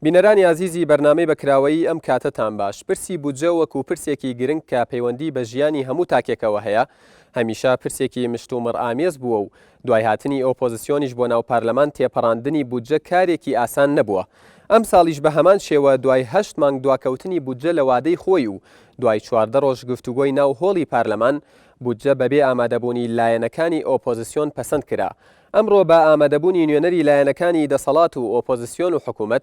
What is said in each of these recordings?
بینەرانی ئازیزی بەرنامەی بە کراوەیی ئەم کاتەتان باش. پرسی بودجە وەکو پرسێکی گرنگ کە پەیوەندی بە ژیانی هەموو تاکێکەوە هەیە، هەمیشە پرسێکی مشتومڕئامێز بووە و دوای هاتنی ئۆپۆزسیۆنیش بۆ ناو پارلەمان تێپەڕاندنی بودجە کارێکی ئاسان نەبووە. ئەمساڵیش بە هەمان شێوە دوای هەشت مانگ دواکەوتنی بودجە لە وادەی خۆی و دوای 14 ڕۆژ گفتوگۆی ناو هۆڵی پارلەمان، بودجە بەبێ ئامادەبوونی لایەنەکانی ئۆپۆزسیۆن پەسەند کرا. ئەمڕۆ بە ئامادەبوونی نوێنەری لایەنەکانی دەسەڵات و ئۆپۆزسیۆن و حکومەت،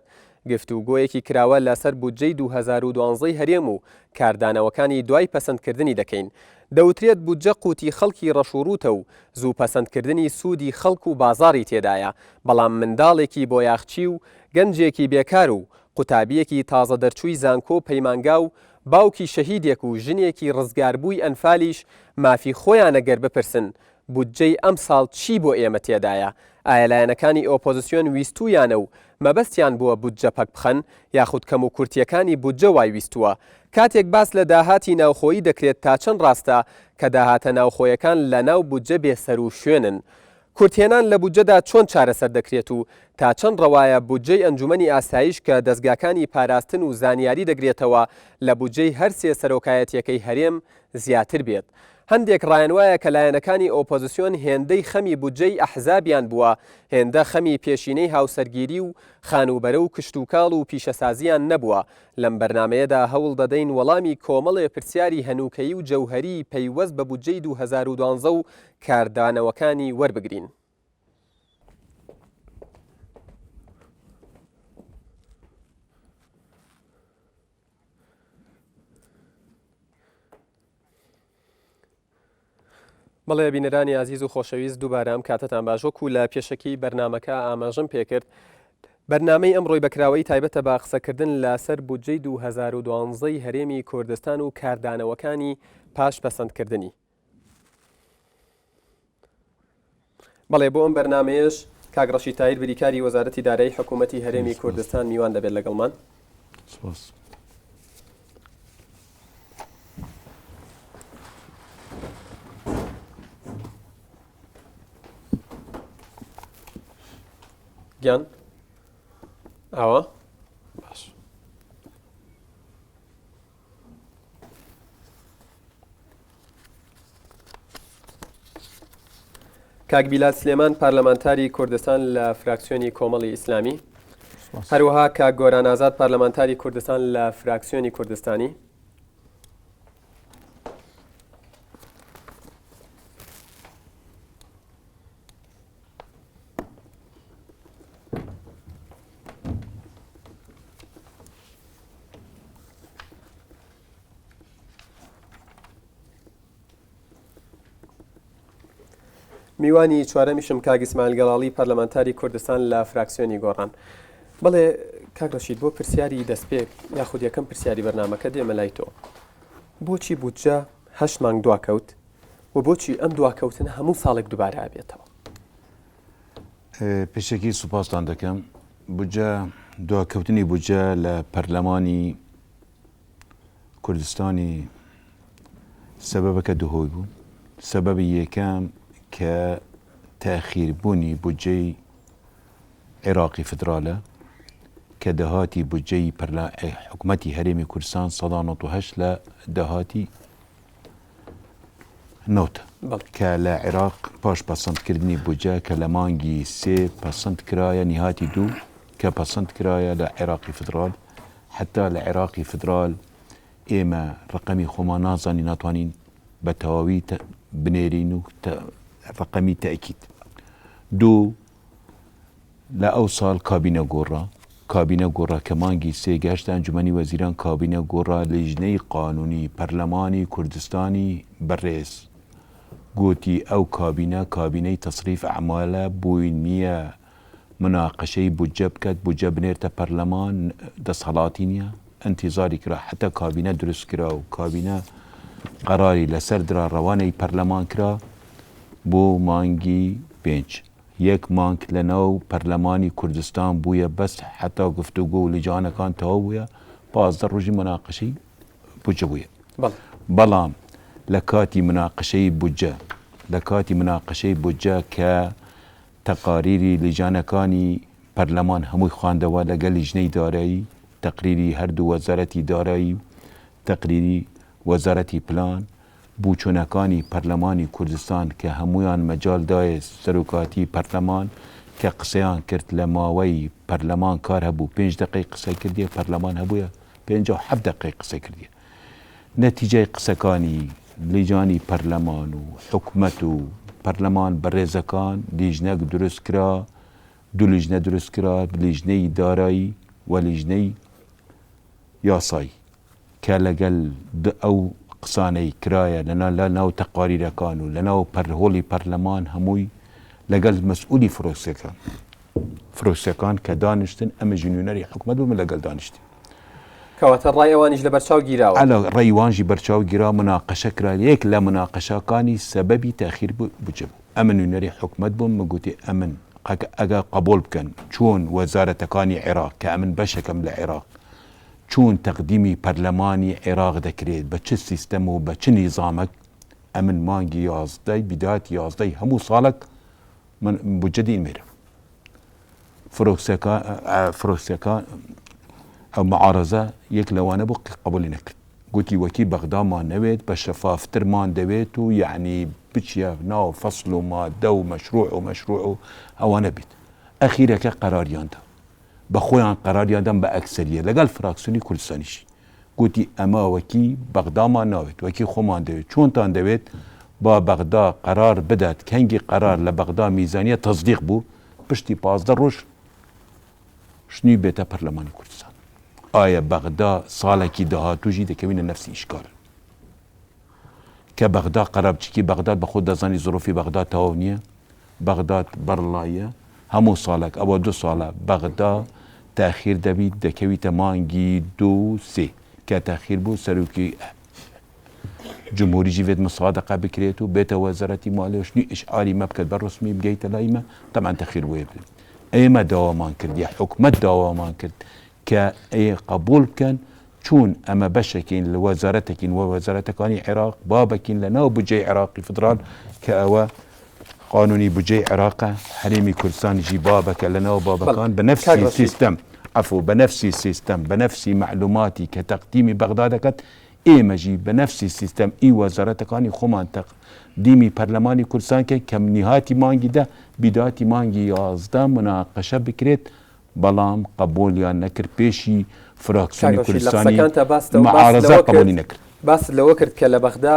گفتوگۆیەکی کراوە لەسەر بودجەی 2012 ی هەرێم و کاردانەوەکانی دوای پەسەندکردنی دەکەین. دەوترێت بودجە قوتی خەڵکی ڕەشوڕووتە و زوو پەسەندکردنی سوودی خەڵک و بازاڕی تێدایە، بەڵام منداڵێکی بۆیاخچی و گەنجێکی بێکار و قوتابییەکی تازە دەرچووی زانکۆ و پەیمانگا و باوکی شەهیدێک و ژنێکی ڕزگاربووی ئەنفالیش مافی خۆیانە گەر بپرسن بودجەی ئەمساڵ چی بۆ ئێمە تێدایە؟ ئایا لایەنەکانی ئۆپۆزسیۆن ویستوویانە و مەبەستیان بووە بودجە پەک بخەن یاخود کەموکورتییەکانی بودجە وای ویستووە؟ کاتێک باس لە داهاتی ناوخۆیی دەکرێت تا چەند ڕاستە کە داهاتە ناوخۆیەکان لە ناو بودجە بێ سەروشوێنن؟ کورتهێنان لە بودجەدا چۆن چارەسەر دەکرێت و تا چەند ڕەوایە بودجەی ئەنجومەنی ئاسایش کە دەزگاکانی پاراستن و زانیاری دەگرێتەوە لە بودجەی هەرسێ سەرۆکایەتیەکەی هەرێم زیاتر بێت؟ هەندێک ڕایانوایە کە لایەنەکانی ئۆپۆزسیۆن هێندەی خەمی بودجەی ئەحزابیان بووە، هێندە خەمی پێشینەی هاوسەرگیری و خانووبەرە و کشتوکاڵ و پیشەسازییان نەبووە. لەم بەرنامەیەدا هەوڵ دەدەین وەڵامی کۆمەڵێ پرسیاری هەنووکەیی و جەوهەریی پەیوەست بە بودجەی 2012 و کاردانەوەکانی وەربگرین. بەڵێ بینەرانی ئازیز و خۆشەویست دووبارە ئەم کاتەتان باش وەکو لە پێشەکی بەرنمەکە ئاماژەم پێکرد بەرنمەی ئەمڕۆی بەکراوەی تایبەتە بە قسەکردن لەسەر بودجەی 2012 هەرێمی کوردستان و کاردانەوەکانی پاش پەسەندکردنی. بەڵێ بۆ ئەم بەرنمەیەش کاک ڕەشید تاهیر بریکاری وەزارەتی دارایی حکوومەتی هەرێمی کوردستان میوان دەبێت لەگەڵمان. سپاس. گیان ئاوا باش. کاک بیلال سلێمان پەرلەمانتاری کوردستان لە فراکسیۆنی کۆمەڵی ئیسلامی هەروەها کاک گۆران ئازاد پەرلەمانتاری کوردستان لە فراکسیۆنی کوردستانی میوانی چوارەمیشم کاک ئیسماعیل گەڵاڵی پەرلەمانتاری کوردستان لە فراکسیۆنی گۆڕان. بەڵێ کاک ڕەشید بۆ پرسیاری دەستپێک یاخود یەکەم پرسیاری بەرنامەکە دێمە لای تۆ. بۆچی بودجە هەشت مانگ دواکەوت و بۆچی ئەم دواکەوتنە هەموو ساڵێک دووبارە ئەبێتەوە؟ پێشەکی سوپاستان دەکەم. بودجە دواکەوتنی بودجە لە پەرلەمانی کوردستانی سەبەبەکە دوو هۆی بوو. سەبەبی یەکەم کە تاخیر بوونی بودجەی عێراقی فدرالە کە داهاتی بودجەی پەرلا حکومەتی هەرێمی کوردستان 1970 لە داهاتی نەوتە کە لە عێراق پاش پەسەندکردنی بودجە کە لە مانگی سێ پەسەند کرایە نیهاتی دوو کە پەسەند کرایە لە عێراقی فدرال حتا لە عێراقی فدرال ئێمە ڕقەمی خۆمان نازانین ناتوانین بە تەواوی بنێرین و ڕقەمی تەئکید دوو لە ئەو ساڵ کابینە گۆڕا، کابینە گۆڕا کە مانگی سێ گەهشتە ئەنجومەنی وەزیران کابینە گۆڕا لیژنەی قانونی پەرلەمانی کوردستانی بەڕێز گۆتی ئەو کابینە کابینەی تەسریف ئەعمالە بۆی نیە مناقەشەی بودجە بکات بودجە بنێرتە پەرلەمان دەسهەڵاتی نیە ئینتیزاری کرا حەتا کابینە دروست کرا و کابینە قەراری لەسەر درا ڕەوانەی پەرلەمان کرا بۆ مانگی پێنج. یەک مانگ لە ناو پەرلەمانی کوردستان بوویە بەس حەتا گفتوگۆ و لجانەکان تەواو بوویە 15 ڕۆژی مناقشەی بودجە بوویە بەڵام لە کاتی مناقشەی بودجە لە کاتی مناقشەی بودجە کە تەقاریری لجانەکانی. پەرلەمان هەمووی خواندەوە لەگەل لیژنەی دارایی تەقریری هەردوو وەزارەتی دارایی و تەقریری وەزارەتی پلان بوچونەکانی پەرلەمانی کوردستان کە هەموویان مەجال دایە سەرۆکاتی پەرلەمان کە قسەیان کرد لە ماوەی پەرلەمان کار هەبوو پێنج دەقەی قسەی کردیە پەرلەمان هەبوویە 57 دەقەی قسەی کردیە نەتیجەی قسەکانی لیجانی پەرلەمان و حکومەت و پەرلەمان بەڕێزەکان لیژنەک دروست کرا دوو لیژنە دروست کرا لیژنەی دارایی و لیژنەی یاسایی کە لەگەل ئەو قسانەی کرایە لە لە ناو تەقاریرەکان و لە ناو پەر هۆڵی پەرلەمان هەمووی لەگەل مەسئولی فرۆکسیەکان فرۆکسیەکان کە دانیشتن ئەمە ژی نوێنەری حکومەت بووم لەگەل دانیشتین. کەواتە ڕای ئەوانیش لەبەرچاو گیراوە. ئەلا ڕای وانژی بەرچاو گیرا مناقەشە کرا یەک لە مناقەشاکانی سەبەبی تاخیر بودجە بوو ئەمن نوێنەری حکومەت بووم من گوتی ئەمن قەک ئەگە قەبوڵ بکەن چۆن وەزارەتەکانی عێراق کە ئەمن بەشەکەم لە عێراق چۆن تەقدیمی پەرلەمانی عێراق دەکرێت بە چ سیستەم و بە چ نیزامەک ئەمن مانگی یازدەی بیدایەتی یازدەی هەموو ساڵەک من بودجە دینمێرم فرۆکسەکان فرۆکسەکان ئەو معارەزە یەک لەوانە بوو قبولی نەکرد گوتی وەکی بەغدامان نەوێت بە شەفافترمان دەوێت و یعنی بچیە ناو فەصل و مادە و مەشروع و مەشروع و ئەوانە بێت ئەخیرەکە قەراریاندا بە خۆیان قەراریان دان بە ئەکسەریە لەگەڵ فراکسیۆنی کوردستانیشی گوتی ئەمە وەکی بەغدامان ناوێت وەکی خۆمان دەوێت چۆنتان دەوێت با بەغدا قەرار بدات کەنگی قەرار لە بەغدا میزانیە تەسدیق بوو پشتی 15 ڕۆژ شنوی بێتە پەرلەمانی کوردستان ئایا بەغدا ساڵێکی داهاتووژی دەکەوینە نەفسی ئیشکال کە بەغدا قەرابچکی بەغداد بە خۆت دەزانی زروفی بەغدا تەواو نییە بەغداد بەرڵاییە هەموو ساڵێک ئەوە دوو ساڵە بەغدا تاخیر دەبیت دەکەویتە مانگی دوو سێ کە تاخیر بوو سەرۆکی جمهوری جیڤێت مسادقە بکرێت و بێتە وەزارەتی مالیۆشنی ئیشعاری مە بکات بە ڕسمی بگەیتە لای مە تەبعەن تەخیر بۆیە بێت ئێمە داوامان کرد یا حکومەت داوامان کرد کە ئێ قبوڵ بکەن چوون ئەمە بەشەکین لە وەزارەتەکین وە وەزارەتەکانی عێراق بابەکین لە ناو بودجەی عێراقی فدرال کە ئەوە قانونی بودجەی عێراقە هەرێمی کوردستان ژی بابەکە لە ناو بابەکان بە نەفسی سیستەم عەفو بە نەفسی سیستەم بە نەفسی مەعلوماتی کە تەقدیمی بەغدا دەکات ئێمەژی بە نەفسی سیستەم ئی وەزارەتەکانی خۆمان تەقدیمی پەرلەمانی کوردستان کەین کە نیهاتی مانگی دە بیداتی مانگی 11 مناقەشە بکرێت بەڵام قبوڵیان نەکرد پێشی فراکسیۆنی کاک ڕەشید لە کوردستانی قسەکانتا باست لەوە باست معارەزە لەوە کرد قبوڵی نەکرد. باست لەوە کرد کە لە بەغدا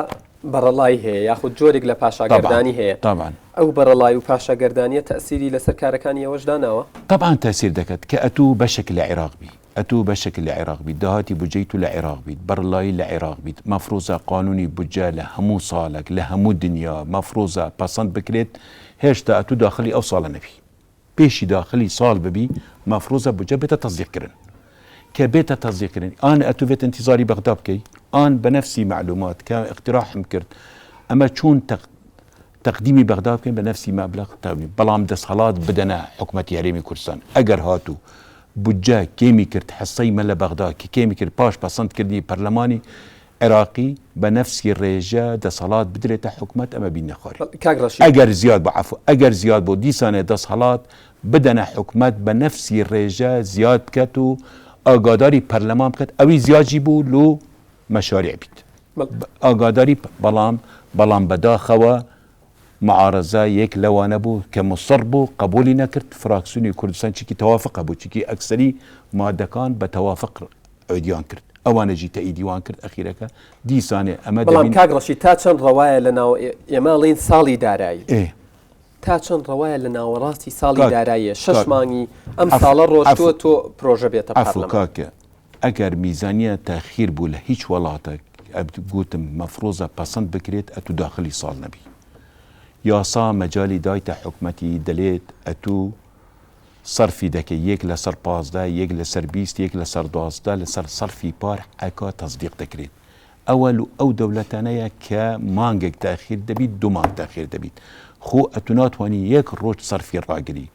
بەڕەڵایی هەیە یاخود جۆرێک لە طبعا پاشاگەردانی هەیە طبعا. ئەو بەڕەڵایی و پاشاگەردانیە تەئسیری لەسەر کارەکانی ئێوەش داناوە؟ طبعا تەئسیر دەکات کە ئەتوو بەشێک لە عێراق بی ئەتوو بەشێک لە عێراق بیت داهاتی بودجەی تو لە عێراق بیت بەڕەڵایی لە عێراق بیت مەفروزە قانونی بودجە لە هەموو ساڵێک لە هەموو دنیا مەفروزە پەسەند بکرێت هێشتا ئەتوو داخلی ئەو ساڵە نەبی پێشی داخلی ساڵ ببی مەفروزە بودجە بێتە تەسدیق کرن کە بێتە تەسدیق کرن ئان ئەتوو بێت ئینتیزاری بەغدا بکەی ئان بە نەفسی مەعلومات کە اقتراحم کرد ئەمە چۆن تەقدیمی بەغدا بکەین بە نەفسی مەبلەغ تاوی بەڵام دەسەڵات بدەنە حکومەتی هەرێمی کوردستان ئەگەر هاتوو بودجە کێمی کرد حسەی مە لە بەغدا کە کێمی کرد پاش پەسەند کردنی پەرلەمانی عێراقی بە نەفسی ڕێژە دەسەڵات بدرێتە حکومەت ئەمە بینە خوارێ کاک ڕەشید. ئەگەر زیاد بۆ عەفو ئەگەر زیاد بۆ دیسانێ دەسهەڵات بدەنە حکومەت بە نەفسی ڕێژە زیاد بکات و ئاگاداری پەرلەمان بکات ئەوی زیادی بوو لۆ مەشاریع بیت ئاگاداری بەڵام بەڵام بەداخەوە معارەزە یەک لەوانە بوو کە موسڕ بوو قەبولی نەکرد فراکسیۆنی کوردستان چیکی تەوافق هەبوو چیکی ئەکسەری مادەکان بە تەوافق ئەویدیان کرد ئەوانە ژی تەئیدی وان کرد ئەخیرەکە دیسانێ ئەمە بەڵام دەبین کاک ڕەشید تا چەند ڕەوایە لە ناو ئێمە ئەڵێین ساڵی دارایی ئێ تا چەند ڕەوایە لە ناوەڕاستی ساڵی کاک داراییە شەش کاک مانگی ئەم عەفو ساڵە عەفو ڕۆشتووە تۆ پرۆژە بێتە عەفو پارلەمان. کاکە ئەگەر میزانیە تاخیر بوو لە هیچ وەڵاتەک ئەت گوتم مەفروزە پەسەند بکرێت ئەتو داخلی ساڵ نەبی یاسا مەجالی دایتە حکومەتی دەلێت ئەتو سەرفی دەکەی یەک لەسەر 15 یەک لەسەر 20 یەک لەسەر 12 لەسەر سەرفی پار ئەکا تەسدیق دەکرێت ئەوە لو ئەو دەولەتانەیە کە مانگێک تاخیر دەبیت دوو مانگ تاخیر دەبیت خۆ ئەتو ناتوانی یەک ڕۆژ سەرفی ڕاگری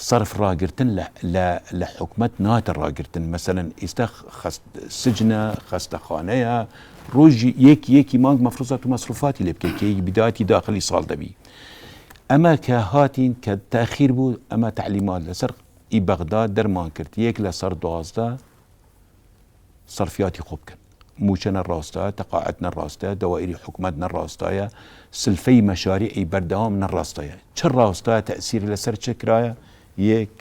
سەرف ڕاگرتن لە لە لە حکومەت ناتە ڕاگرتن مەسەلەن ئیستا خەست سجنە خەستەخانەیە ڕۆژی یەک یەکی مانگ مەفروزە تو مەسروفاتی لێ بکەی کە بداتی داخلی ساڵ دەبی ئەمە کە هاتین کە تاخیر بوو ئەمە تەعلیمات لەسەر. ئی بەغدا دەرمان کرد یەک لەسەر 12 سەرفیاتی خۆ بکەن. مووچە نە ڕاستایە، تەقاعد نە ڕاستایە، دەوائیری حکومەت نە ڕاستایە، سلفەی مەشاریعی بەردەوام نە ڕاستایە. چ ڕاستایە تەئسیری لەسەر چ کرایە؟ یەک،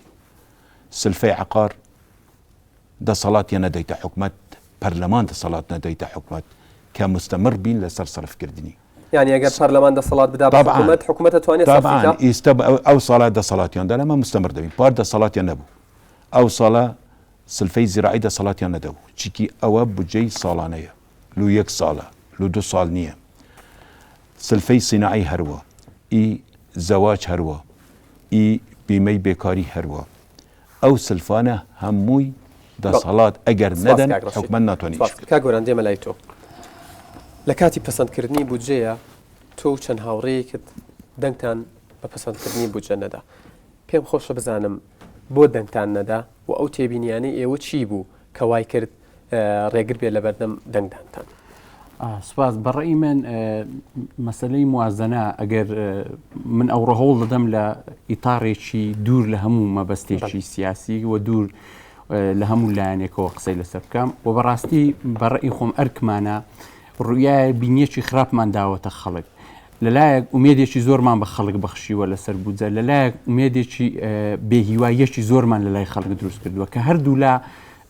سلفەی عەقار دەسەڵاتیان نەدایتە حکومەت، پەرلەمان دەسەڵات نەدایتە حکومەت کە مستەمڕ بین لەسەر سەرفکردنی. یانی ئەگەر پەرلەمان دەسەڵات بدا بە حکومەت، حکومەت ئەتوانێت سەرفی بکا؟ تەبعەن ئیستا ئەو ساڵە دەسەڵاتیان دا، ئەمە مستەمڕ دەبین. پار دەسەڵاتیان نەبوو. ئەو ساڵە سلفەی زیراعی دەسەڵاتیان نەدەبوو چیکی ئەوە بودجەی ساڵانەیە لو یەک ساڵە لو دو ساڵ نییە سلفەی سیناعی هەروا ئی زەواج هەروا ئی بیمەی بێکاری هەروا ئەو سلفانە هەمووی دەسەڵات ئەگەر نەدەن حکومەت ناتوانێت ئیش بکات. کاک گۆران دێمە لای تۆ لە کاتی پەسەندکردنی بودجەیە تۆ و چەند هاوڕێیەکت دەنگتان بە پەسەندکردنی بودجە نەدا پێم خۆشە بزانم بۆ دەنگتان نەدا و ئەو تێبینیانەی ئێوە چی بوو کە وای کرد ڕێگر بێت لەبەردەم دەنگدانتان؟ سپاس بەڕێی من مەسلەی موازنە ئەگەر من ئەوڕۆ هەوڵ دەدەم لە ئیتاڕێکی دوور لە هەموو مەبەستێکی سیاسی و دوور لە هەموو لایەنێکەوە قسەی لەسەر بکەم و بەڕاستی بەڕێی خۆم ئەرکمانە ڕویایە بینیەکی خراپمان داوەتە خەڵک لەلایەک ئومێدێکی زۆرمان بە خەڵک بەخشیوە لەسەر بودجە، لەلایەک ئومێدێکی بێهیواییەکی زۆرمان لەلای خەڵک دروست کردووە کە هەردوولا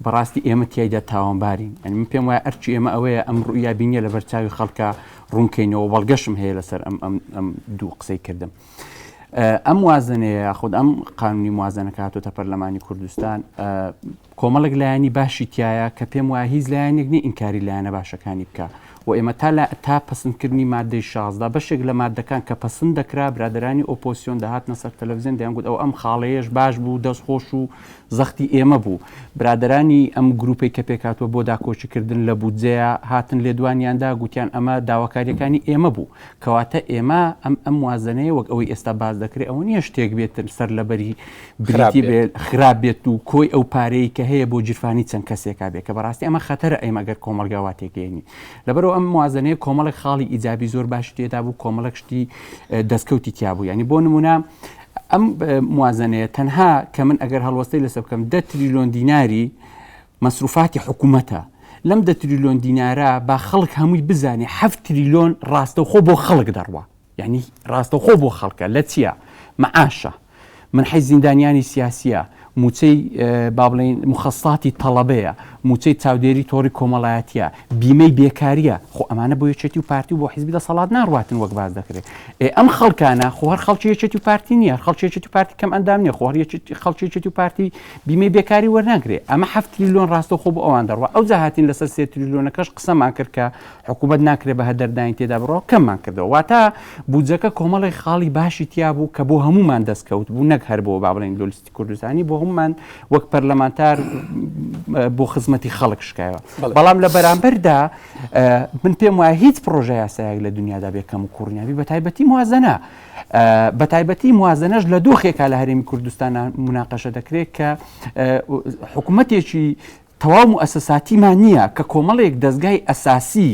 بەڕاستی ئێمە تیایدا تاوانبارین. یانی من پێم وایە ئەرکی ئێمە ئەوەیە ئەم ڕوئیا بینیە لەبەر چاوی خەڵکە ڕوونکەینەوە، بەڵگەشم هەیە لەسەر ئەم ئەم ئەم دوو قسەی کردم. ئەم موازنەیە یاخود ئەم قانونی موازنە کە هاتۆتە پەرلەمانی کوردستان کۆمەڵێک لایەنی باشی تیایە کە پێم وایە هیچ لایەنێک نیە ئینکاری لایەنە باشەکانی بکا و ئێمە تا لە تا پەسندکردنی مادەی 16 بەشێک لە مادەکان کە پەسند دەکرا برادەرانی ئۆپۆسیۆن دەهاتنە سەر تەلەفزیۆن دەیانگوت ئەو ئەم خاڵەیەش باش بوو دەست خۆش و زەختی ئێمە بوو برادەرانی ئەم گروپەی کە پێکهاتووە بۆ داکۆکیکردن لە بودجەیە هاتن لێدوانیاندا گوتیان ئەمە داواکاریەکانی ئێمە بوو کەواتە ئێمە ئەم ئەم موازنەیە وەک ئەوەی ئێستا باس دەکرێت ئەوە نییە شتێک بێتن سەر لەبەری بریتی بێت خراپ بێت و کۆی ئەو پارەی کە هەیە بۆ گیرفانی چەند کەسێکا بێت کە بەڕاستی ئەمە خەتەرە ئێمە گەر کۆمەڵگا وا تێگەیەنین لەبەرئەوە ئەم موازنەیە کۆمەڵێک خاڵی ئیجابی زۆر باشی تێدا بوو کۆمەڵێک شتی دەستکەوتی تیا بوو یعنی بۆ نمونە ئەم موازنەیە تەنها کە من ئەگەر هەڵوەستەی لەسەر بکەم دە تریلیۆن دیناری مەسروفاتی حکوومەتە لەم دە تریلیۆن دینارە با خەڵک هەمووی بزانێ هەفت تریلیۆن ڕاستەوخۆ بۆ خەڵک دەڕوا یانی ڕاستەوخۆ بۆ خەڵکە لە چیە؟ مەعاشە، منحەی زیندانیانی سیاسیە، موچەی با بڵێین موخەسساتی تەڵەبەیە، موچەی چاودێری تۆڕی کۆمەڵایەتیە، بیمەی بێکاریە، خۆ ئەمانە بۆ یەکێتی و پارتی و بۆ حیزبی دەسەڵات ناڕواتن وەک باس دەکرێت. ئێ ئەم خەڵکانە خۆ هەر خەڵکی یەکێتی و پارتی نییە، هەر خەڵکی یەکێتی و پارتی کەم ئەندام نییە، خۆ هەر خەڵکی یەکێتی و پارتی بیمەی بێکاری وەرناگرێ. ئەمە هەفت تریلیۆن ڕاستەوخۆ بۆ ئەوان دەڕوا. ئەوجا هاتین لەسەر سێ تریلیۆنەکەش قسەمان کرد کە حکومەت ناکرێت بە هەدەردانی تێدا بڕوا کەممان کردەوە واتە بودجەکە کۆمەڵێک خاڵی باشی تیا بوو کە بۆ هەمومان دەستکەوت بوو نەک هەر بۆ با بڵێین لۆلیستی کوردستانی بۆ هەمومان وەک پەرلەمانتار بۆ خزمەتی خەڵک شکایەوە بەڵام لە بەرامبەردا من پێم وایە هیچ پرۆژە یاسایەک لە دنیادا بێ کەم و کوڕی نابی بە تایبەتی موازنە بە تایبەتی موازنەش لە دۆخێکا لە هەرێمی کوردستان مناقەشە دەکرێت کە حکوومەتێکی تەواو موئەسەساتیمان نییە کە کۆمەڵێک دەزگای ئەساسی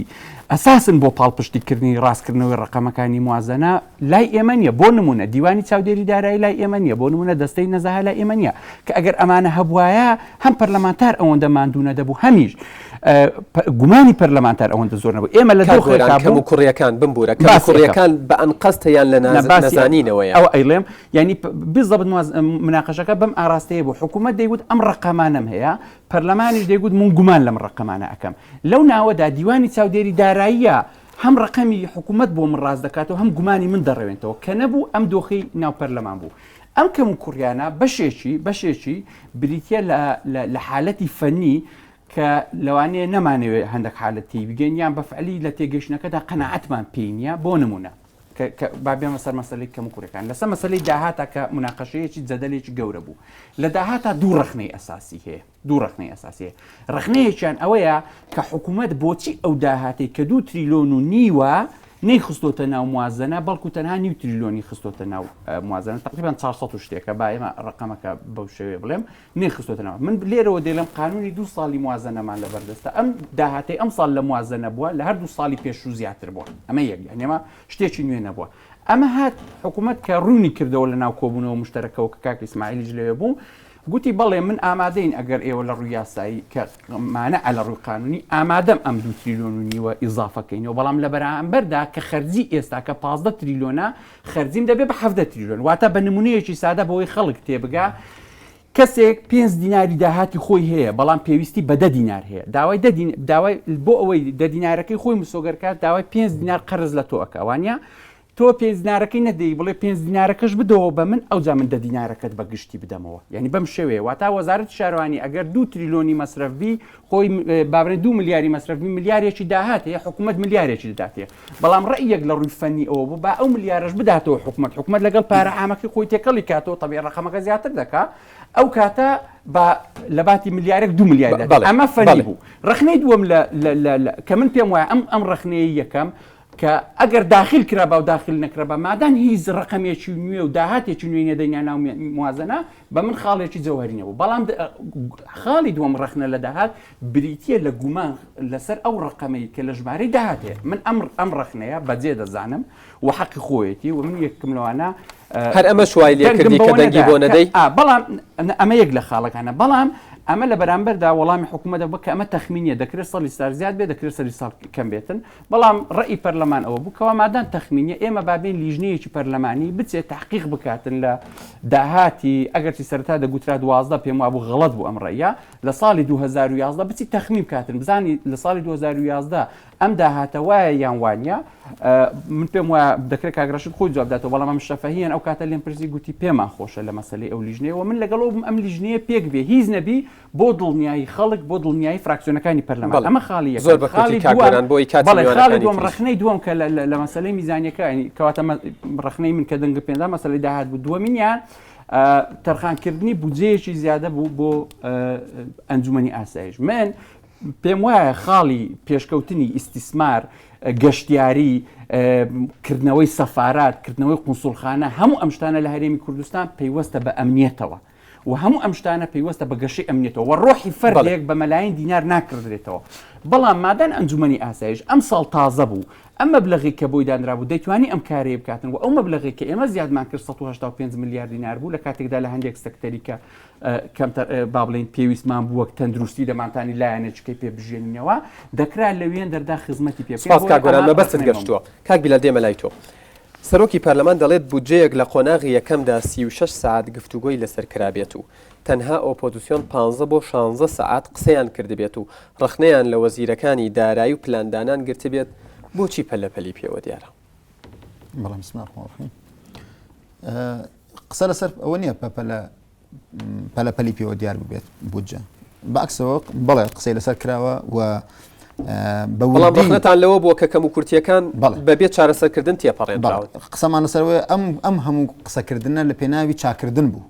ئەساسن بۆ پاڵپشتی کردنی ڕاستکردنەوەی ڕەقەمەکانی موازەنە لای ئێمە نییە بۆ نمونە دیوانی چاودێری دارایی لای ئێمە نییە بۆ نمونە دەستەی نەزاهە لای ئێمە نییە کە ئەگەر ئەمانە هەبوایە هەم پەرلەمانتار ئەوەندە ماندوو نەدەبوو هەمیش گومانی پەرلەمانتار ئەوەندە زۆر نەبوو ئێمە لە دۆخێکا کەم و کوڕیەکان بمبورە کەم و کوڕیەکان بە ئەنقەستە یان لە نەزانینەوەیە ئەوە ئەیڵێم یانی بالضبط مناقەشەکە بەم ئاراستەیە بوو حکوومەت دەیگوت ئەم ڕقەمانەم هەیە پەرلەمانیش دەیگوت من گومان لەم ڕقەمانە ئەەکەم لەو ناوەدا دیوانی چاودێری داراییە هەم ڕقەمی حکوومەت بۆ من ڕاست دەکاتەوە هەم گومانی من دەڕەوێنتەوە کە نەبوو ئەم دۆخی ناو پەرلەمان بوو ئەم کەم و کوڕیانە بەشێکی بەشێکی بریتە لە حالەتی فەنی کە لەوانەیە نەمانەوێت هەندێک حالەت تێی بگەین یان بەفعلی لە تێگەیشتنەکەدا قەناعەتمان پێی نییە بۆ نمونە کە با بێمە سەر مەسەلەی کەموکوڕیەکان لەسەر مەسەلەی داهاتا کە مناقەشەیەکی جەدەلێکی گەورە بوو لە داهاتا دوو ڕەخنەی ئەساسی هەیە دوو ڕەخنەی ئەساسی هەیە ڕەخنەیەکیان ئەوەیە کە حکوومەت بۆچی ئەو داهاتەی کە دوو تریلۆن و نیوە نەیخستۆتە ناو موازنە بەڵکو تەنها نیو تریلۆنی خستۆتە ناو موازنە تقریبا 400 و شتێکە با ئێمە ڕقەمەکە بەو شێوەیە بڵێم نەیخستۆتە ناو من لێرەوە دەیڵێم قانونی دوو ساڵی موازنەمان لەبەردەستە ئەم داهاتەی ئەم ساڵ لە موازنە بووە لە هەردوو ساڵی پێشوو زیاتر بووە ئەمە یەک یعنی ئەمە شتێکی نوێ نەبووە ئەمە هات حکوومەت کە ڕوونی کردەوە لە ناو کۆبوونەوە مشتەرەکەوە کە کاک ئیسماعیلیش لەوێ بوو. گوتی بەڵێ من ئامادەین ئەگەر ئێوە لە ڕووی یاسایی کە مانعە لە ڕووی قانونی ئامادەم ئەم دوو تریلۆن و نیوە ئیزافە کەینەوە بەڵام لە بەرامبەردا کە خەرجی ئێستا کە 15 تریلۆنە خەرجیم دەبێ بە 17 تریلۆن واتە بە نمونەیەکی سادە بۆی خەڵک تێبگا کەسێک پێنج دیناری داهاتی خۆی هەیە بەڵام پێویستی بە دە دینار هەیە داوای دە دین داوای بۆ ئەوەی دە دینارەکەی خۆی مسۆگەر کات داوای پێنج دینار قەرز لە تۆ ئەکا وانە تۆ پێنج دینارەکەی نەدەی بڵێ پێنج دینارەکەش بدەوە بە من ئەوجا من دە دینارەکەت بە گشتی بدەمەوە یعنی بەم شێوەیە واتا وەزارەتی شارەوانی ئەگەر دوو تریلۆنی مەسرەف بی خۆی بابرێن دوو ملیاری مەسرەف بی ملیارێکی داهات هەیە حکوومەت ملیارێکی دەداتێ بەڵام ڕەئیەک لە ڕووی فەنی ئەوە بوو با ئەو ملیارەش بداتەوە حکومەت، حکومەت لەگەڵ پارە عامەکەی خۆی تێکەڵی کاتەوە تەبیعی ڕەقەمەکە زیاتر دەکا، ئەو کاتە با لە باتی ملیارێک دوو ملیار دەدات. بەڵێ ئەمە فەنی بەڵێ. بوو. ڕەخنەی دووەم لە لە لە لە کە من پێم وایە ئەم ئەم ڕەخنەیەی یەکەم کە ئەگەر داخیل کرابا و داخیل نەکرابا مادام هیچ ڕەقەمێکی نوێ و داهاتێکی نوێی نەدەینە ناو موازەنە بە من خاڵێکی جەوهەری نەبوو. بەڵام خاڵی دووەم ڕەخنە لە داهات بریتییە لە گومان لەسەر ئەو ڕەقەمەی کە لە ژمارەی داهات هەیە. من ئەم ئەم ڕەخنەیە بەجێ دەزانم و حەقی خۆیەتی و من یەکم لەوانە هەر ئەمەش وای لێ دەنگم کردی کە بەوە دەنگی نەدا بۆ کە نەدەی؟ ئا بەڵام ئەمە یەک لە خاڵەکانە بەڵام ئەمە لە بەرامبەردا وەڵامی حکوومەتە بوو کە ئەمە تەخمینیە دەکرێت سەڵی سار زیاد بێت دەکرێت سەری ساڵ کەم بێتن بەڵام ڕەئی پەرلەمان ئەوە بوو کەوا مادام تەخمینیە ئێمە با بێین لیژنەیەکی پەرلەمانی بچێت تەحقیق بکاتن لە داهاتی ئەگەرچی سەرەتا دەگوترا 12 پێم وابوو غەڵەت بوو ئەم ڕەئیە لە ساڵی 2011 بچی تەخمین بکاتن بزانی لە ساڵی 2011 ئەم داهاتە وایە یان وانە من پێم وایە دەکرێت کاک ڕەشید خۆی جواب داتەوە بەڵام ئەم شەفەهیان ئەو کاتە لێم پرسی گوتی پێمان خۆشە لە مەسەلەی ئەو لیژنەیەوە من لەگەڵ بووم ئەم لیژنەیە پێک بێ هیچ نەبی بۆ دڵنیایی خەڵک بۆ دڵنیایی فراکسیۆنەکانی پەرلەمان بەڵێ ئەمە خاڵی یەکەم زۆر بە کورتی خاڵی کاک دووەم گۆران بۆ ئەوەی کاتی بەڵێ خاڵی میوانەکانی دووەم تریش. ڕەخنەی دووەم کە لە لە مەسەلەی میزانیەکە یانی کەواتە ڕەخنەی من کە دەنگم پێدا مەسەلەی داهات بوو دووەمینیان تەرخانکردنی بودجەیەکی زیادە بوو بۆ ئەنجومەنی ئاسایش من پێم وایە خاڵی پێشکەوتنی ئیستیسمار گەشتیاری کردنەوەی سەفارات کردنەوەی قونسوڵخانە هەموو ئەم شتانە لە هەرێمی کوردستان پەیوەستە بە ئەمنیەتەوە و هەموو ئەم شتانە پەیوەستە بە گەشەی ئەمنیەتەوە و ڕۆحی فەردێک بە مەلاین دینار ناکڕدرێتەوە. بەڵام مادان ئەنجومەنی ئاسایش ئەم ساڵ تازە بوو، ئەم مەبلەغەی کە بۆی دانرابوو دەیتوانی ئەم کارەی بکاتن و ئەو مەبلەغەی کە ئێمە زیادمان کرد 185 ملیار دینار بوو لە کاتێکدا لە هەندێک سەکتەری کە کەمتر با بڵێین پێویستمان بوو وەک تەندروستی دەمانتانی لایەنێکەی پێ بژێنینەوە دەکرا لەوێندەردا خزمەتی پێ بکەین. سپاس بۆیە کاک گۆران ئەمە مەبەستت ڕەخنەی من گەشتووە. بوو. کاک بیلال دێمە لای تۆ. سەرۆکی پەرلەمان دەڵێت بودجەیەک لە قۆناغی یەکەمدا 36 سەعات گفتوگۆی لەسەر کرابێت و تەنها ئۆپۆزسیۆن پانزە بۆ شانزە سەعات قسەیان کردبێت و ڕەخنەیان لە وەزیرەکانی دارایی و پلاندانان گرتبێت، بۆچی پەلە پەلی پێوە دیارە؟ بەڵام بسم الله الرحمن الرحیم قسە لەسەر ئەوە نییە پەپەلە پەلە پەلی پێوە دیار ببێت بودجە بەعکسەوە بەڵێ قسەی لەسەر کراوە و بەڵام ڕەخنەتان لەوە بووە کە کەموکورتییەکان بەبێ چارەسەرکردن تێپەڕێنراون. قسەمان لەسەرەوەی ئەم ئەم هەموو قسەکردنە لە پێناوی چاکردن بوو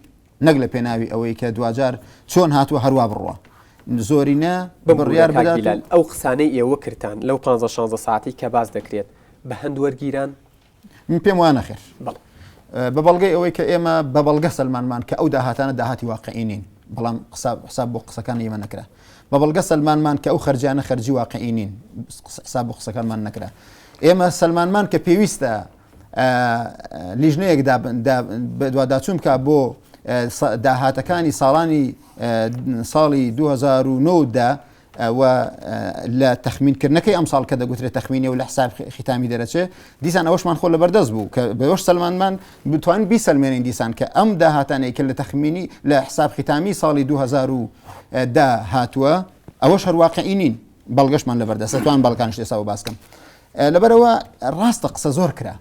نەک لە پێناوی ئەوەی کە دواجار چۆن هاتووە هەروا بڕوا زۆرینە بڕیار بدات. ئەو قسانەی ئێوە کردتان لەو پانزە شانزە سەعاتەی کە باس دەکرێت بە هەند وەرگیران؟ من پێم وایە نەخێر. بەڵێ. بە بەڵگەی ئەوەی کە ئێمە بە بەڵگە سەلمانمان کە ئەو داهاتانە داهاتی واقعی نین، بەڵام حساب بۆ قسەکانی ئێمە نەکرا. بە بەڵگە سەلمانمان کە ئەو خەرجیانە خەرجی واقعی نین، حساب بۆ قسەکانمان نەکرا. ئێمە سەلمانمان کە پێویستە لیژنەیەک بەدواداچوون بکات بۆ داهاتەکانی ساڵانی ساڵی 2009 دا و لە تەخمین کردنەکەی ئەمساڵ کە دەگوترێت تەخمینی و لە حساب ختامی دەرەچێ دیسان ئەوەشمان خۆ لەبەردەست بوو کە بەوەش سەلمانمان بتوانین بیسەلمێنین دیسان کە ئەم داهاتانەی کە لە تەخمینی لە حساب ختامی ساڵی 2010 هاتووە ئەوەش هەر واقعی نین بەڵگەشمان لەبەردەستە توان بەڵگانش ئێستا بۆ باس کەم لەبەرەوە ڕاستە قسە زۆر کرا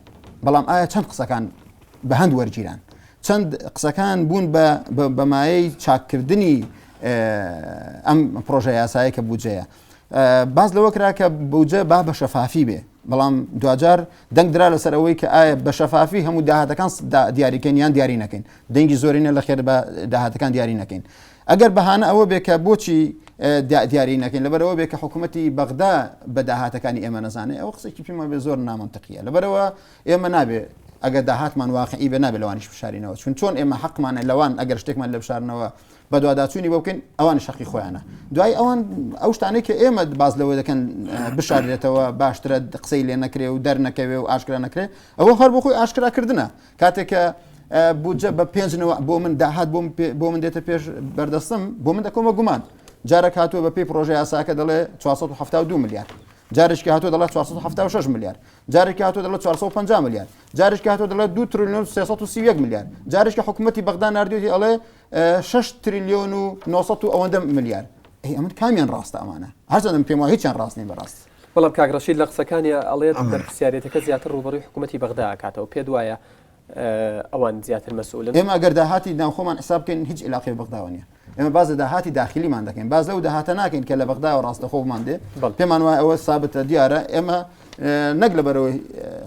بەڵام ئایا چەند قسەکان بە هەند وەرگیران چەند قسەکان بوون بە مایەی چاککردنی ئەم پرۆژە یاسایە کە بودجەیە باز لەوە کرا کە بودجە با بە شەفافی بێ بەڵام دواجار دەنگ درا لەسەر ئەوەی کە ئایا بە شەفافی هەموو داهاتەکان دیاریکەین یان دیاری نەکەین دەنگی زۆرینە لە خێر بە داهاتەکان دیاری نەکەین ئەگەر بەهانە ئەوە بێ کە بۆچی دیاری نەکەین لەبەرەوە بێ کە حکوومەتی بەغدا بە داهاتەکانی ئێمە نەزانێ ئەو قسێکی پێمان بێ زۆر نامەنتقیە لەبەرەوە ئێمە نابێ ئەگەر داهاتمان واقعی بێ نابێ لەوانیش بشارینەوە چون چۆن ئێمە حەقمانە لەوان ئەگەر شتێکمان لێ بشارنەوە بەدواداچوونی بۆ بکەین ئەوانیش حەقی خۆیانە دوای ئەوان ئەو شتانەی کە ئێمە باز لەوە دەکەن بشارێتەوە باشترە قسەی لێ نەکرێ و دەرنەکەوێ و ئاشکرا نەکرێ ئەوە هەر بۆ خۆی ئاشکراکردنە کاتێک کە بودجە بە پێنج نەوە بۆ من داهات بۆ من دێتە پێش بەردەستم بۆ من دەکەمە گومان جارێک هاتووە بە پێی پرۆژە یاساکە دەڵێ 472 ملیار جارێکی هاتووە دەڵێ 476 ملیار جارێکی هاتووە دەڵێ 450 ملیار جارێکی هاتووە دەڵێ 2 تریلیۆن 331 ملیار جارێکی حکوومەتی بەغدا نردوێتی ئەڵێ 6 تریلیۆن و 900 و ئەوەندە ملیار ئەی ئەمن کامیان ڕاستە ئەمانە هەرچەندم پێم وایە هیچیان ڕاست نین بەڕاست. بەڵام کاک ڕەشید لە قسەکانی ئەڵێت بەرپرسیارێتەکە زیاتر ڕووبەڕووی حکوومەتی بەغدا ئەکاتەوە پێت وایە ئەوان زیاتر مەسئولن؟ ئێمە ئەگەر داهاتی ناوخۆمان حساب بکەین هیچ عیلاقەی بە بەغداوە نییە ئێمە باس لە داهاتی داخلیمان دەکەین باس لەو داهاتە ناکەین کە لە بەغداوە ڕاستەخۆ بۆمان دێ پێمان وایە ئەوە سابتە دیارە ئێمە نەک لەبەرەوەی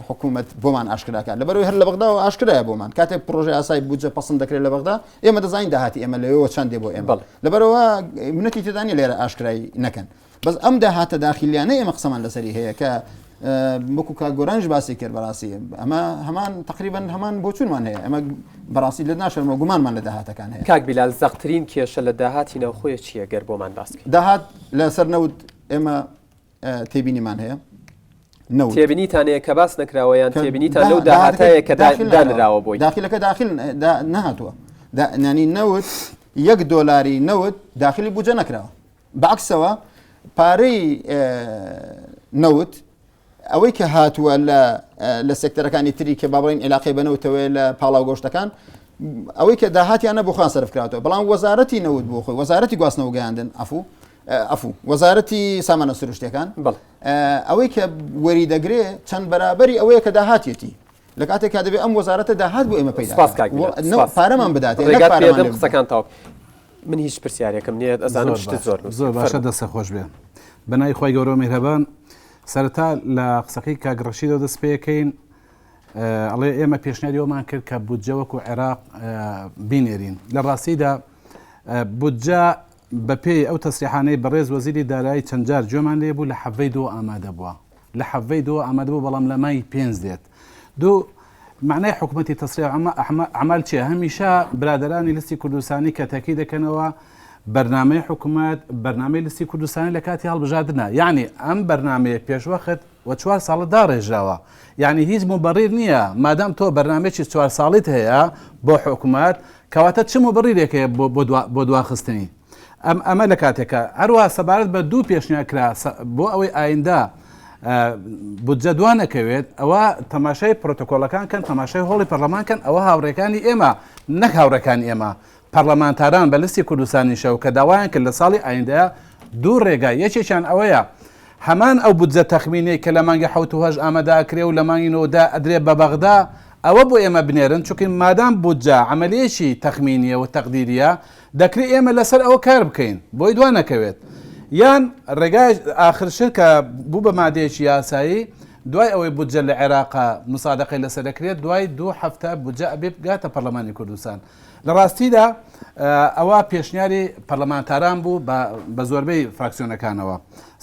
حکوومەت بۆمان ئاشکراکات لەبەرەوەی هەر لە بەغداوە ئاشکرایە بۆمان کاتێک پرۆژە یاسای بودجە پەسند دەکرێت لە بەغدا ئێمە دەزانین داهاتی ئێمە لەوێوە چەندێ بۆ ئێمە لەبەرەوە منەتی تێدا نیە لێرە ئاشکرای نەکەن بەس ئەم داهاتە داخلیانە ئێمە قسەمان لەسەری هەیە کە وەکو کاک گۆرانیش باسی کرد بەڕاستی ئەمە هەمان تقریبا هەمان بۆچوونمان هەیە ئەمە بەڕاستی لە ناشەرمەوە گومانمان لە داهاتەکان هەیە. کاک بیلال زەقترین کێشە لە داهاتی ناوخۆیە چییە گەر بۆمان باس بکەی؟ داهات لەسەر نەوت ئێمە تێبینیمان هەیە نەوت تێبینیتان هەیە کە باس نەکراوە یان تێبینیتان لەو داهاتەیە کە دانراوە بۆی؟ داخلەکە داخل نەهاتووە ینی نەوت یەک دۆلاری نەوت داخلی بودجە نەکراوە بەعکسەوە پارەی نەوت ئەوەی کە هاتووە لە لە سێکتەرەکانی تری کە با بڵێین عیلاقەی بە نەوتەوەیە لە پاڵاو گۆشتەکان ئەوەی کە داهاتیانە بۆ خۆیان سەرف کراوەتەوە بەڵام وەزارەتی نەوت بۆ خۆی وەزارەتی گواستنەوە گەیاندن عەفو عەفو وەزارەتی سامانە سروشتەکان ئەوەی کە وەری دەگرێ چەند بەرابەری ئەوەیە کە داهاتیەتی لە کاتێکا دەبێ ئەم وەزارەتە داهات بۆ ئێمە پەیدا سپاس کاک میلاد، سپاس. پارەمان بداتێ نەک ڕێگات پارەمان پێدەم لێ بدات. قسەکان تەواو من هیچ پرسیارێکم نییە ئەزانم زۆر شتت باش زۆر نووسیوە زۆر باشە فەرموو. دەستە خۆش بێ بەناوی خوای گەورە و میهرەبان سەرەتا لە قسەکەی کاک ڕەشیدەوە دەست پێکەین ئەڵێ ئێمە پێشنیاری ئەومان کرد کە بودجە وەکو عێراق بینێرین لە ڕاستیدا بودجە بەپێی ئەو تەسریحانەی بەڕێز وەزیری دارایی چەند جار گوێمان لێ بوو لە حەڤەی دووە ئامادە بووە لە حەڤەی دووە ئامادە بوو بەڵام لە مانگی پێنج دێت دوو مەعنای حکومەتی تەسریع ئەعمال چیە هەمیشە برادەرانی لیستی کوردستانی کە تەکی دەکەنەوە بەرنامەی حکومەت بەرنامەی لیستی کوردستانی لە کاتی هەڵبژاردنە یعنی ئەم بەرنامەیە پێشوەخت و چوار ساڵە داڕێژراوە یعنی هیچ موبەڕیر نییە مادام تۆ بەرنامەیەکی چوار ساڵیت هەیە بۆ حکومەت کەواتە چ موبەڕیرێک هەیە بۆ دواخستنی ئەم ئەمە لە کاتێکە هەروەها سەبارەت بە دوو پێشنیار کرا بۆ ئەوەی ئایندە بودجە دوا نەکەوێت ئەوە تەماشای پرۆتۆکۆلەکان کەن تەماشای هۆڵی پەرلەمان کەن ئەوە هاوڕێکانی ئێمە نەک هاوڕێکانی ئێمە پەرلەمانتاران بە لستی کوردستانیشەوە کە داوایان کرد لە ساڵی ئایندە دوو ڕێگا یەکێکیان ئەوەیە هەمان ئەو بودجە تەخمینەی کە لە مانگی حەوت و هەشت ئامادە ئەکرێ و لە مانگی نۆدا ئەدرێ بە بەغدا ئەوە بۆ ئێمە بنێرن چونکە مادام بودجە عەمەلیەکی تەخمینیە و تەقدیریە دەکرێ ئێمە لەسەر ئەوە کار بکەین بۆی دوا نەکەوێت یان ڕێگای ئاخر شت کە بوو بە مادەیەکی یاسایی دوای ئەوەی بودجە لە عێراقا مسادەقەی لەسەر دەکرێت دوای دوو هەفتە بودجە ئەبێ بگاتە پەرلەمانی کوردستان لە ڕاستیدا ئەوە پێشنیاری پەرلەمانتاران بوو بە زۆربەی فراکسیۆنەکانەوە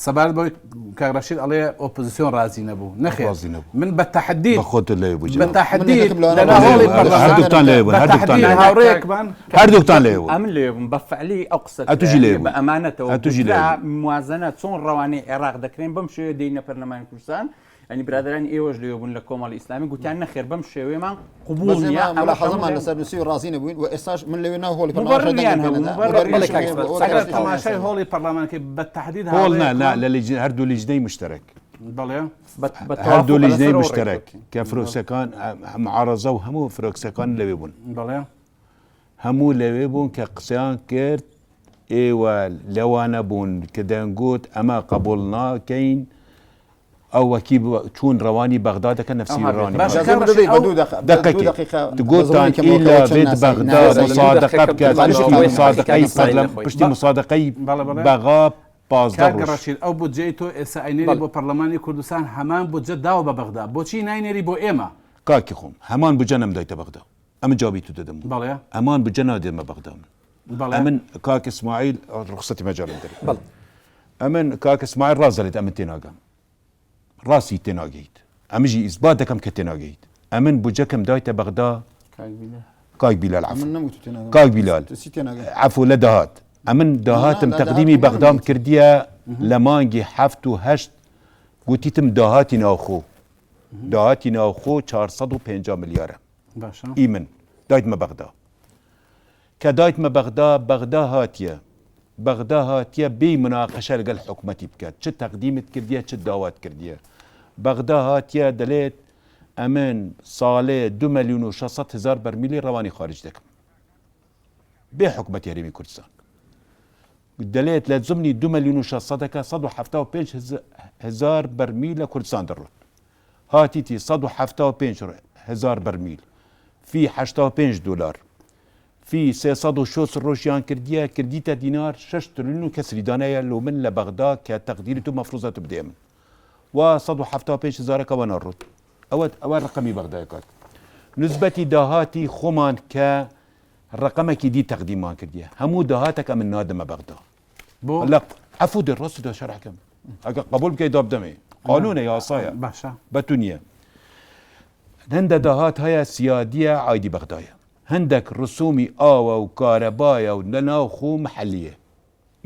سەبارەت بەوەی کاک ڕەشید ئەڵێ ئۆپۆزیسیۆن ڕازی نەبوو نەخێر ڕازی نەبوو. من بە تەحدید بە خۆتت لەوێ بووی بە جەناب. تەحدید من لەوانە لە ڕازی هۆڵی نەبووم. پەرلەمان هەردووکتان لەوێ بوون بە هەردووکتان تەحدید لەوێ بوون. هاوڕێیەکمان هەردووکتان لەوێ بوون. ئەمن لەوێ بووم بە فعلی ئەو قسە ئەتوو ژی لەوێ بە بووی. ئەمانەتەوە ئەتوو ژی لەوێ گوترا بووی. موازنە چۆن ڕەوانەی عێراق دەکرێن بەم شێوەیە دێینە پەرلەمانی کوردستان یانی برادەرانی ئێوەش لەوێ بوون لە کۆمەڵی ئیسلامی گوتیان نەخێر بەم شێوەیەمان قبوڵ بەس نییە ئێمە ئەمە ملاحەزەمان هەموو لەسەر نووسی و ڕازی نەبووین و ئێستاش من لەوێ ناو هۆڵی پەرلەمان مبرریان دەنگم هەبوو، پێ نەدا. مبرر. مبرریشم بەڵێ کاک هەیە بۆ ئیسماعیل. ئەوە ئەگەر کە تەماشای هۆڵی پەرلەمان کەی بە تەحدید هۆڵ نا نا هاوڕێیەکمان لە لیژنە هەردوو لیژنەی مشتەرەک بەڵێ بە- بە هەردوو تەوافق لیژنەی لەسەر ئەوە مشتەرەک ڕێککەوتین. کە فرۆکسەکان معارەزە و هەموو فرۆکسەکان لەوێ بوون بەڵێ هەموو لەوێ بوون کە قسەیان کرد ئێوە لەوانە بوون کە دەنگوت ئەمە قبوڵ ناکەین ئەو وەکی چوون ڕەوانی بەغدا دەکەن نەفسی ڕەوانی باشە بەغدا. کاک ڕەشید، ئەو دەقەکێ گوتان ئیلا بێت بەغدا مسادقە بکات پشتی مسادقەی پەرلەم پشتی مسادقەی بەغا 15 کاک ڕۆژ. ڕەشید ئەو بودجەی تۆ ئێستا ئەینێری بۆ پەرلەمانی کوردستان هەمان بودجە داوە بە بەغدا بۆچی ناینێری بۆ ئێمە؟ کاکی خۆم هەمان بودجە نەمدایتە بەغدا ئەمن جوابی تو دەدەم بەڵێ. هەمان بودجە نادێمە بەغدا من بەڵێ. ئەمن کاک ئیسماعیل ڕوخسەتی مەجالم دەرێ بەڵێ. ئەمن کاک ئیسماعیل ڕاست دەڵێت ئەمن تێناگەم ڕاستی تێناگەیت ئەمژی ئیسبات دەکەم کە تێناگەیت ئەمن بودجەکەم دایتە بەغدا کاک بیلال عەفو کاک بیلال عەفو لە داهات ئەمن داهاتم تەقدیمی بەغدام کردیە لە مانگی حەفت و هەشت گوتیتم داهاتی ناوخۆ داهاتی ناوخۆ 450 ملیارە ئی من. دایتمە بەغدا. کە دایتمە بەغدا، بەغدا هاتیە، بەغدا هاتیە بێی مناقەشە لەگەل حکومەتی بکات، چ تەقدیمت کردیە، چ داوات کردیە. بەغدا هاتیە دەلێت ئەمن ساڵێ دو مەلیون و 600 هەزار بەرمیلی ڕەوانی خارج دەکەم. بێ حکومەتی هەرێمی کوردستان. دەلێت لە زمنی دو مەلیون و شەسەدەکە 175 هەزار بەرمیل لە کوردستان دەڕۆت. هاتیتی 175 هەزار بەرمیل فی 85 دۆلار فی 360 ڕۆژیان کردیە کردیتە دینار 6 تریلیون و کەسری دانەیە لۆ من لە بەغدا کە تەقدیری تو مەفروزە تو بدێ من و 175 هەزارەکە وە ناڕۆت ئەوە ئەوە ڕقەمی بەغدای کات نسبەتی داهاتی خۆمان کە ڕقەمەکی دی تەقدیمان کردیە هەموو داهاتەکە من نادەمە بەغدا بۆ لە عەفو دێ ڕاست دا شەرحکەم ئەگە قبول بکەی دا بدەمێ قانونە یاسایە باشە بە تو نییە هەندە داهات هەیە سیادیە عایدی بەغدایە هەندێک ڕسومی ئاوە و کارەبایە و لەناو خۆ محلیە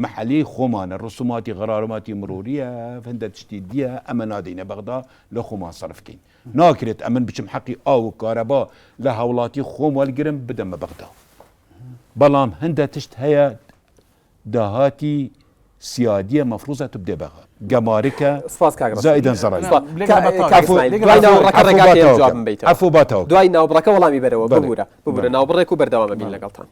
محلی خۆمانە ڕسوماتی غەرارماتی مروریە هەندە تشتی دیە ئەمە نادەینە بەغدا لە خۆمان سەرف کەین ناکرێت ئەمن بچم حەقی ئاو و کارەبا لە هاوڵاتی خۆم وەلگرم بدەمە بەغدا بەڵام هەندە تشت هەیە داهاتی سیادیە مەفروزە تو بدێ بەغا گەمارکە سپاس کاک ڕەسوڵ. زائیدەن زەڕای. سپاس. کاک ئیسماعیل دوای ناوبڕەکە ڕێگا پێم جوابم بەیتەوە. عەفو با تەواو دوای ناوبڕەکە وەڵامی بەرەوە بەڵێ. ببورە ببورە ناوبڕێک و بەردەوام ئەبین لەگەڵتان.